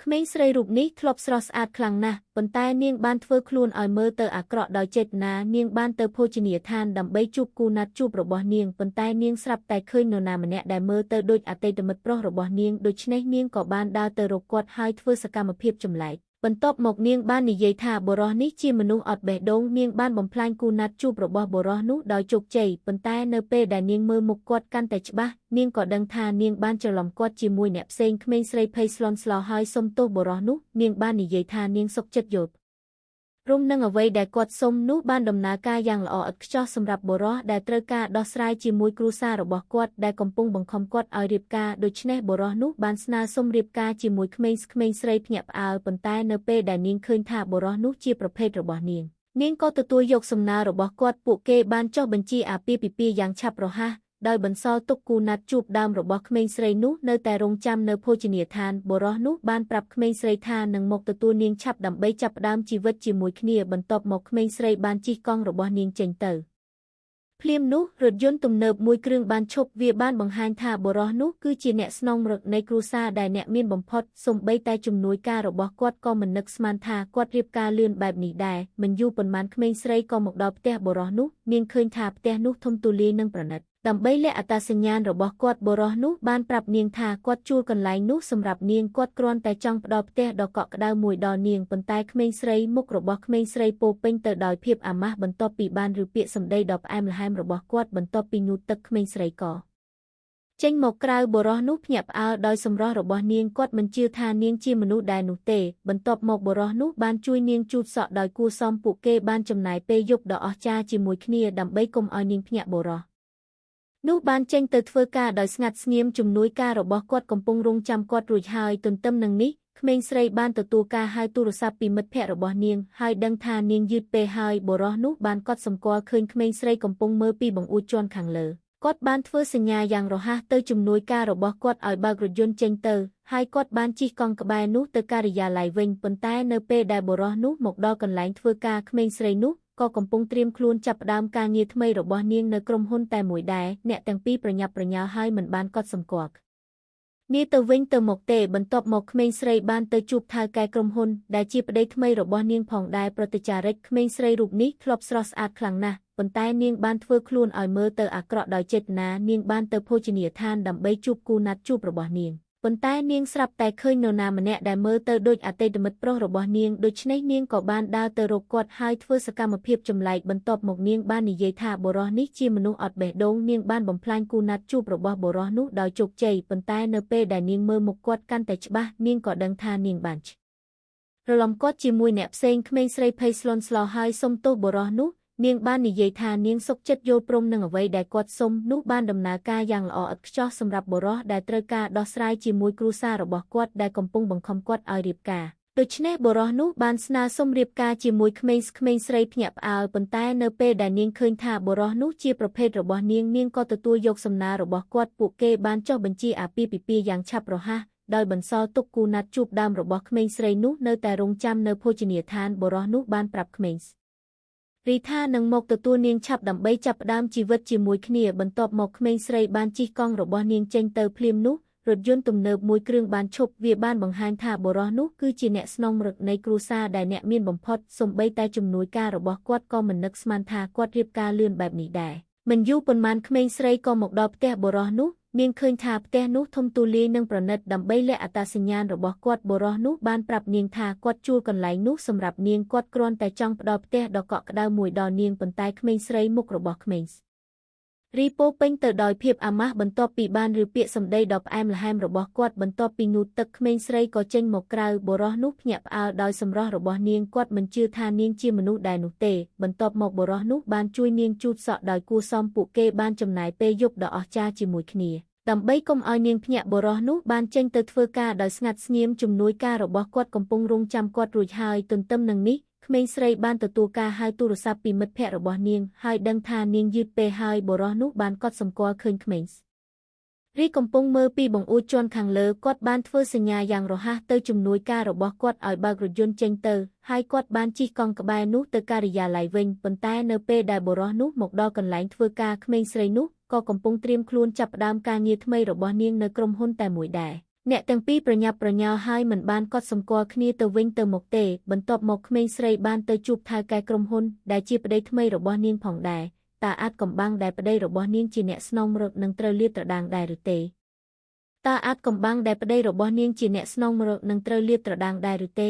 ក្មេងស្រីរូបនេះធ្លាប់ស្រស់ស្អាតខ្លាំងណាស់ប៉ុន្តែនាងបានធ្វើខ្លួនឲ្យមើលទៅអាក្រក់ដោយចេតនានាងបានទៅភោជនីយដ្ឋានដើម្បីជួបគូណាត់ជួបរបស់នាងប៉ុន្តែនាងស្រាប់តែឃើញនរណាម្នាក់ដែលមើលទៅដូចអតីតមិត្តប្រុសរបស់នាងដូច្នេះនាងក៏បានដើរទៅរកគាត់ហើយធ្វើសកម្មភាពចម្លែកបន្ទាប់មកនាងបាននិយាយថាបុរសនេះជាមនុស្សអត់បេះដូងនាងបានបំផ្លាញគូណាត់ជួបរបស់បុរសនោះដោយជោគជ័យប៉ុន្តែនៅពេលដែលនាងមើលមុខគាត់កាន់តែច្បាស់នាងក៏ដឹងថានាងបានច្រឡំគាត់ជាមួយអ្នកផ្សេងក្មេងស្រីភ័យស្លន់ស្លោហើយសុំទោសបុរសនោះនាងបាននិយាយថានាងសុខចិត្តយល់ព្រមនឹងអ្វីដែលគាត់សុំនោះបានដំណើរការយ៉ាងល្អឥតខ្ចោះសម្រាប់បុរសដែលត្រូវការដោះស្រាយជាមួយគ្រួសាររបស់គាត់ដែលកំពុងបង្ខំគាត់ឲ្យរៀបការដូច្នេះបុរសនោះបានស្នើសុំរៀបការជាមួយក្មេងស្រីភ្ញាក់ផ្អើលប៉ុន្តែនៅពេលដែលនាងឃើញថាបុរសនោះជាប្រភេទរបស់នាងនាងក៏ទទួលយកសំណើរបស់គាត់ពួកគេបានចុះបញ្ជីអាពាហ៍ពិពាហ៍យ៉ាងឆាប់រហ័សដោយបន្សល់ទុកគូណាត់ជួបដើមរបស់ក្មេងស្រីនោះនៅតែរងចាំនៅភោជនីយដ្ឋានបុរសនោះបានប្រាប់ក្មេងស្រីថានឹងមកទទួលនាងឆាប់ដើម្បីចាប់ផ្ដើមជីវិតជាមួយគ្នាបន្ទាប់មកក្មេងស្រីបានជិះកង់របស់នាងចេញទៅភ្លាមនោះរថយន្តទំនើបមួយគ្រឿងបានឈប់វាបានបង្ហាញថាបុរសនោះគឺជាអ្នកស្នងរឹកនៃគ្រួសារដែលអ្នកមានបំផុតសូម្បីតែជំនួយការរបស់គាត់ក៏មិននឹកស្មានថាគាត់រៀបការលឿនបែបនេះដែរមិនយូរប៉ុន្មានក្មេងស្រីក៏មកដល់ផ្ទះបុរសនោះនាងឃើញថាផ្ទះនោះធំទូលាយនិងប្រណិតដើម្បីលាក់អត្តសញ្ញាណរបស់គាត់បុរសនោះបានប្រាប់នាងថាគាត់ជួលកន្លែងនោះសម្រាប់នាងគាត់គ្រាន់តែចង់ផ្ដល់ផ្ទះដ៏កក់ក្ដៅមួយដល់នាងប៉ុន្តែក្មេងស្រីមុខរបស់ក្មេងស្រីពោពេញទៅដោយភាពអាម៉ាស់បន្ទាប់ពីបានឬពាក្យសម្ដីដ៏ផ្អែមល្ហែមរបស់គាត់បន្ទាប់ពីងូតទឹកក្មេងស្រីក៏ចេញមកក្រៅបុរសនោះភ្ញាក់ផ្អើលដោយសម្រស់របស់នាងគាត់មិនជឿថានាងជាមនុស្សដែរនោះទេបន្ទាប់មកបុរសនោះបានជួយនាងជូតសក់ដោយគួរសមពួកគេបានចំណាយពេលយប់ដ៏អស្ចារ្យជាមួយគ្នាដើម្បីកុំឲ្យនាងភ្ញាក់បុរសនោះបានចេញទៅធ្វើការដោយស្ងាត់ស្ងៀមជំនួយការរបស់គាត់កំពុងរងចាំគាត់រួចហើយទន្ទឹមនឹងនេះក្មេងស្រីបានទទួលការហៅទូរស័ព្ទពីមិត្តភ័ក្តិរបស់នាងហើយដឹងថានាងយឺតពេលហើយបុរសនោះបានកត់សម្គាល់ឃើញក្មេងស្រីកំពុងមើលពីបង្អួចជាន់ខាងលើគាត់បានធ្វើសញ្ញាយ៉ាងរហ័សទៅជំនួយការរបស់គាត់ឲ្យបើករថយន្តចេញទៅហើយគាត់បានជិះកង់ក្បែរនោះទៅការិយាល័យវិញប៉ុន្តែនៅពេលដែលបុរសនោះមកដល់កន្លែងធ្វើការក្មេងស្រីនោះក៏កំពុងត្រៀមខ្លួនចាប់ផ្ដើមការងារថ្មីរបស់នាងនៅក្រុមហ៊ុនតែមួយដែរអ្នកទាំងពីរប្រញាប់ប្រញាល់ហើយមិនបានកត់សម្គាល់គ្នាទៅវិញទៅមកទេបន្ទាប់មកក្មេងស្រីបានទៅជួបថៅកែក្រុមហ៊ុនដែលជាប្តីថ្មីរបស់នាងផងដែរប្រតិចារិកក្មេងស្រីរូបនេះធ្លាប់ស្រស់ស្អាតខ្លាំងណាស់ប៉ុន្តែនាងបានធ្វើខ្លួនឲ្យមើលទៅអាក្រក់ដោយចេតនានាងបានទៅភោជនីយដ្ឋានដើម្បីជួបគូណាត់ជួបរបស់នាងប៉ុន្តែនាងស្រាប់តែឃើញនរណាម្នាក់ដែលមើលទៅដូចអតីតមិត្តប្រុសរបស់នាងដូច្នេះនាងក៏បានដើរទៅរកគាត់ហើយធ្វើសកម្មភាពចម្លែកបន្ទាប់មកនាងបាននិយាយថាបុរសនេះជាមនុស្សអត់បេះដូងនាងបានបំផ្លាញគូណាត់ជួបរបស់បុរសនោះដោយជោគជ័យប៉ុន្តែនៅពេលដែលនាងមើលមុខគាត់កាន់តែច្បាស់នាងក៏ដឹងថានាងបានច្រឡំគាត់ជាមួយអ្នកផ្សេងក្មេងស្រីភ័យស្លន់ស្លោហើយសុំទោសបុរសនោះនាងបាននិយាយថានាងសុខចិត្តយល់ព្រមនឹងអ្វីដែលគាត់សុំនោះបានដំណើរការយ៉ាងល្អឥតខ្ចោះសម្រាប់បុរសដែលត្រូវការដោះស្រាយជាមួយគ្រួសាររបស់គាត់ដែលកំពុងបង្ខំគាត់ឲ្យរៀបការដូច្នេះបុរសនោះបានស្នើសុំរៀបការជាមួយក្មេងស្រីភ្ញាក់ផ្អើលប៉ុន្តែនៅពេលដែលនាងឃើញថាបុរសនោះជាប្រភេទរបស់នាងនាងក៏ទទួលយកសំណើរបស់គាត់ពួកគេបានចុះបញ្ជីអាពាហ៍ពិពាហ៍យ៉ាងឆាប់រហ័សដោយបន្សល់ទុកគូណាត់ជួបដើមរបស់ក្មេងស្រីនោះនៅតែរងចាំនៅភោជនីយដ្ឋានបុរសនោះបានប្រាប់ក្មេងរីថានឹងមកទទួលនាងឆាប់ដើម្បីចាប់ផ្ដើមជីវិតជាមួយគ្នាបន្ទាប់មកក្មេងស្រីបានជិះកង់របស់នាងចេញទៅភ្លាមនោះរថយន្តទំនើបមួយគ្រឿងបានឈប់វាបានបង្ហាញថាបុរសនោះគឺជាអ្នកស្នងរឹកនៃគ្រួសារដែលអ្នកមានបំផុតសូម្បីតែជំនួយការរបស់គាត់ក៏មិននឹកស្មានថាគាត់រៀបការលឿនបែបនេះដែរមិនយូរប៉ុន្មានក្មេងស្រីក៏មកដល់ផ្ទះបុរសនោះនាងឃើញថាផ្ទះនោះធំទូលាយនិងប្រណិតដើម្បីលាក់អត្តសញ្ញាណរបស់គាត់បុរសនោះបានប្រាប់នាងថាគាត់ជួលកន្លែងនោះសម្រាប់នាងគាត់គ្រាន់តែចង់ផ្ដល់ផ្ទះដ៏កក់ក្ដៅមួយដល់នាងប៉ុន្តែក្មេងស្រីមុខរបស់ក្មេងរីពោពេញទៅដោយភាពអាម៉ាស់បន្ទាប់ពីបានឬពាក្យសម្ដីដ៏ផ្អែមល្ហែមរបស់គាត់បន្ទាប់ពីងូតទឹកក្មេងស្រីក៏ចេញមកក្រៅបុរសនោះភ្ញាក់ផ្អើលដោយសម្រស់របស់នាងគាត់មិនជឿថានាងជាមនុស្សដែរនោះទេបន្ទាប់មកបុរសនោះបានជួយនាងជូតសក់ដោយគួរសមពួកគេបានចំណាយពេលយប់ដ៏អស្ចារ្យជាមួយគ្នាដើម្បីកុំឲ្យនាងភ្ញាក់បុរសនោះបានចេញទៅធ្វើការដោយស្ងាត់ស្ងៀមជំនួយការរបស់គាត់កំពុងរងចាំគាត់រួចហើយទន្ទឹមនឹងនេះក្មេងស្រីបានទទួលការហៅទូរស័ព្ទពីមិត្តភ័ក្តិរបស់នាងហើយដឹងថានាងយឺតពេលហើយបុរសនោះបានកត់សម្គាល់ឃើញក្មេងរីកំពុងមើលពីបង្អួចជាន់ខាងលើគាត់បានធ្វើសញ្ញាយ៉ាងរហ័សទៅជំនួយការរបស់គាត់ឲ្យបើករថយន្តចេញទៅហើយគាត់បានជិះកង់ក្បែរនោះទៅការិយាល័យវិញប៉ុន្តែនៅពេលដែលបុរសនោះមកដល់កន្លែងធ្វើការក្មេងស្រីនោះក៏កំពុងត្រៀមខ្លួនចាប់ផ្ដើមការងារថ្មីរបស់នាងនៅក្រុមហ៊ុនតែមួយដែរ អ្នកទាំងពីរប្រញាប់ប្រញាល់ហើយមិនបានកត់សម្គាល់គ្នាទៅវិញទៅមកទេបន្ទាប់មកក្មេងស្រីបានទៅជួបថៅកែក្រុមហ៊ុនដែលជាប្តីថ្មីរបស់នាងផងដែរតើអាចកំបាំងដែលប្តីរបស់នាងជាអ្នកស្នងមរនឹងត្រូវលាតត្រដាងដែរឬទេតើអាចកំបាំងដែលប្តីរបស់នាងជាអ្នកស្នងមរនឹងត្រូវលាតត្រដាងដែរឬទេ?